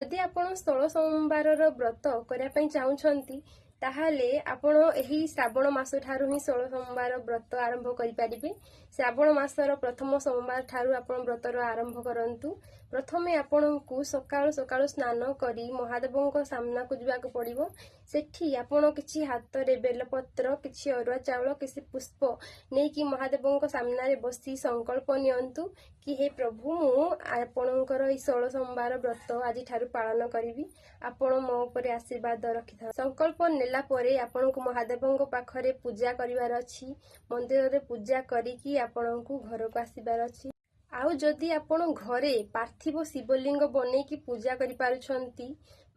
ଯଦି ଆପଣ 16 ସୋମବାରର ବ୍ରତ କରିବା ପାଇଁ ଚାହୁଁଛନ୍ତି, ତାହେଲେ ଆପଣ ଏହି ଶ୍ରାବଣ ମାସ ଠାରୁ ହିଁ 16 ସୋମବାର ବ୍ରତ ଆରମ୍ଭ କରିପାରିବେ। ଶ୍ରାବଣ ମାସର ପ୍ରଥମ ସୋମବାର ଠାରୁ ଆପଣ ବ୍ରତର ଆରମ୍ଭ କରନ୍ତୁ। ପ୍ରଥମେ ଆପଣଙ୍କୁ ସକାଳୁ ସକାଳୁ ସ୍ନାନ କରି ମହାଦେବଙ୍କ ସାମ୍ନାକୁ ଯିବାକୁ ପଡ଼ିବ। ସେଠି ଆପଣ କିଛି ହାତରେ ବେଲପତ୍ର, କିଛି ଅରୁଆ ଚାଉଳ, କିଛି ପୁଷ୍ପ ନେଇକି ମହାଦେବଙ୍କ ସାମ୍ନାରେ ବସି ସଂକଳ୍ପ ନିଅନ୍ତୁ କି ହେ ପ୍ରଭୁ, ମୁଁ ଆପଣଙ୍କର ଏଇ 16 ସୋମବାର ବ୍ରତ ଆଜିଠାରୁ ପାଳନ କରିବି, ଆପଣ ମୋ ଉପରେ ଆଶୀର୍ବାଦ ରଖିଥାନ୍ତୁ। ସଂକଳ୍ପ ନେଲା ପରେ ଆପଣଙ୍କୁ ମହାଦେବଙ୍କ ପାଖରେ ପୂଜା କରିବାର ଅଛି। ମନ୍ଦିରରେ ପୂଜା କରିକି ଆପଣଙ୍କୁ ଘରକୁ ଆସିବାର ଅଛି। ଆଉ ଯଦି ଆପଣ ଘରେ ପାର୍ଥିବ ଶିବଲିଙ୍ଗ ବନେଇକି ପୂଜା କରିପାରୁଛନ୍ତି,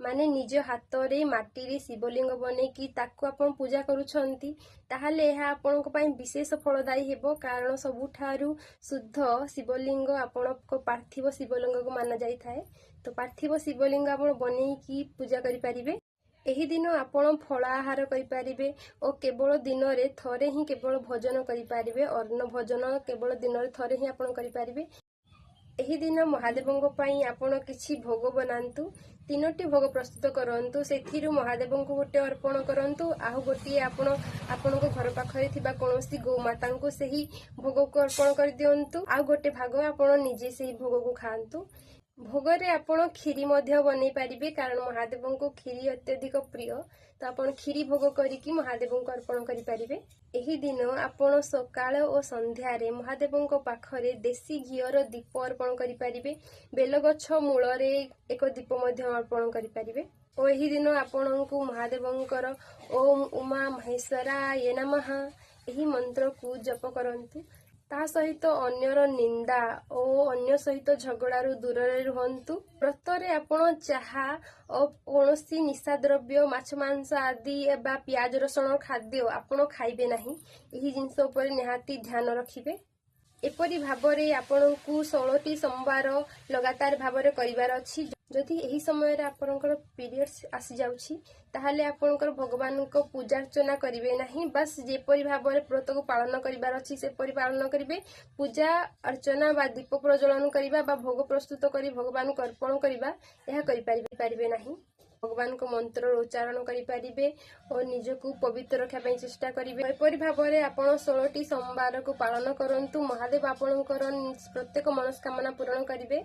ମାନେ ନିଜ ହାତରେ ମାଟିରେ ଶିବଲିଙ୍ଗ ବନେଇକି ତାକୁ ଆପଣ ପୂଜା କରୁଛନ୍ତି, ତାହେଲେ ଏହା ଆପଣଙ୍କ ପାଇଁ ବିଶେଷ ଫଳଦାୟୀ ହେବ, କାରଣ ସବୁଠାରୁ ଶୁଦ୍ଧ ଶିବଲିଙ୍ଗ ଆପଣଙ୍କ ପାର୍ଥିବ ଶିବଲିଙ୍ଗକୁ ମାନା ଯାଇଥାଏ। ତ ପାର୍ଥିବ ଶିବଲିଙ୍ଗ ଆପଣ ବନେଇକି ପୂଜା କରିପାରିବେ। ଏହି ଦିନ ଆପଣ ଫଳ ଆହାର କରିପାରିବେ ଓ କେବଳ ଦିନରେ ଥରେ ହିଁ କେବଳ ଭୋଜନ କରିପାରିବେ। ଅନ୍ନ ଭୋଜନ କେବଳ ଦିନରେ ଥରେ ହିଁ ଆପଣ କରିପାରିବେ। ଏହି ଦିନ ମହାଦେବଙ୍କ ପାଇଁ ଆପଣ କିଛି ଭୋଗ ବନାନ୍ତୁ। ତିନୋଟି ଭୋଗ ପ୍ରସ୍ତୁତ କରନ୍ତୁ। ସେଥିରୁ ମହାଦେବଙ୍କୁ ଗୋଟେ ଅର୍ପଣ କରନ୍ତୁ, ଆଉ ଗୋଟିଏ ଆପଣ ଆପଣଙ୍କ ଘର ପାଖରେ ଥିବା କୌଣସି ଗୋମାତାଙ୍କୁ ସେହି ଭୋଗକୁ ଅର୍ପଣ କରିଦିଅନ୍ତୁ, ଆଉ ଗୋଟେ ଭାଗ ଆପଣ ନିଜେ ସେହି ଭୋଗକୁ ଖାଆନ୍ତୁ। ଭୋଗରେ ଆପଣ କ୍ଷୀରି ମଧ୍ୟ ବନେଇ ପାରିବେ, କାରଣ ମହାଦେବଙ୍କୁ କ୍ଷୀରି ଅତ୍ୟଧିକ ପ୍ରିୟ। ତ ଆପଣ କ୍ଷୀରି ଭୋଗ କରିକି ମହାଦେବଙ୍କୁ ଅର୍ପଣ କରିପାରିବେ। ଏହି ଦିନ ଆପଣ ସକାଳ ଓ ସନ୍ଧ୍ୟାରେ ମହାଦେବଙ୍କ ପାଖରେ ଦେଶୀ ଘିଅର ଦୀପ ଅର୍ପଣ କରିପାରିବେ। ବେଲଗଛ ମୂଳରେ ଏକ ଦୀପ ମଧ୍ୟ ଅର୍ପଣ କରିପାରିବେ। ଓ ଏହି ଦିନ ଆପଣଙ୍କୁ ମହାଦେବଙ୍କର "ଓମ୍ ଉମା ମହେଶ୍ୱରାୟ ନମଃ" ଏହି ମନ୍ତ୍ରକୁ ଜପ କରନ୍ତୁ। ତା ସହିତ ଅନ୍ୟର ନିନ୍ଦା ଓ ଅନ୍ୟ ସହିତ ଝଗଡ଼ାରୁ ଦୂରରେ ରୁହନ୍ତୁ। ବ୍ରତରେ ଆପଣ ଚାହା ଓ କୌଣସି ନିଶା ଦ୍ରବ୍ୟ, ମାଛ, ମାଂସ ଆଦି ବା ପିଆଜ ରସୁଣ ଖାଦ୍ୟ ଆପଣ ଖାଇବେ ନାହିଁ। ଏହି ଜିନିଷ ଉପରେ ନିହାତି ଧ୍ୟାନ ରଖିବେ। ଏପରି ଭାବରେ ଆପଣଙ୍କୁ 16ଟି ସୋମବାର ଲଗାତାର ଭାବରେ କରିବାର ଅଛି। ଯଦି ଏହି ସମୟରେ ଆପଣଙ୍କର ପିରିୟଡ୍ସ ଆସିଯାଉଛି, ତାହେଲେ ଆପଣଙ୍କର ଭଗବାନଙ୍କ ପୂଜା ଅର୍ଚ୍ଚନା କରିବେ ନାହିଁ। ବାସ୍, ଯେପରି ଭାବରେ ବ୍ରତକୁ ପାଳନ କରିବାର ଅଛି, ସେପରି ପାଳନ କରିବେ। ପୂଜା ଅର୍ଚ୍ଚନା ବା ଦୀପ ପ୍ରଜ୍ୱଳନ କରିବା ବା ଭୋଗ ପ୍ରସ୍ତୁତ କରି ଭଗବାନଙ୍କୁ ଅର୍ପଣ କରିବା, ଏହା କରିପାରିବେ ନାହିଁ। ଭଗବାନଙ୍କ ମନ୍ତ୍ରର ଉଚ୍ଚାରଣ କରିପାରିବେ ଓ ନିଜକୁ ପବିତ୍ର ରଖିବା ପାଇଁ ଚେଷ୍ଟା କରିବେ। ଏପରି ଭାବରେ ଆପଣ 16ଟି ସୋମବାରକୁ ପାଳନ କରନ୍ତୁ। ମହାଦେବ ଆପଣଙ୍କର ପ୍ରତ୍ୟେକ ମନସ୍କାମନା ପୂରଣ କରିବେ।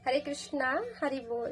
ହରେ କୃଷ୍ଣା, ହରି ବୋଲ।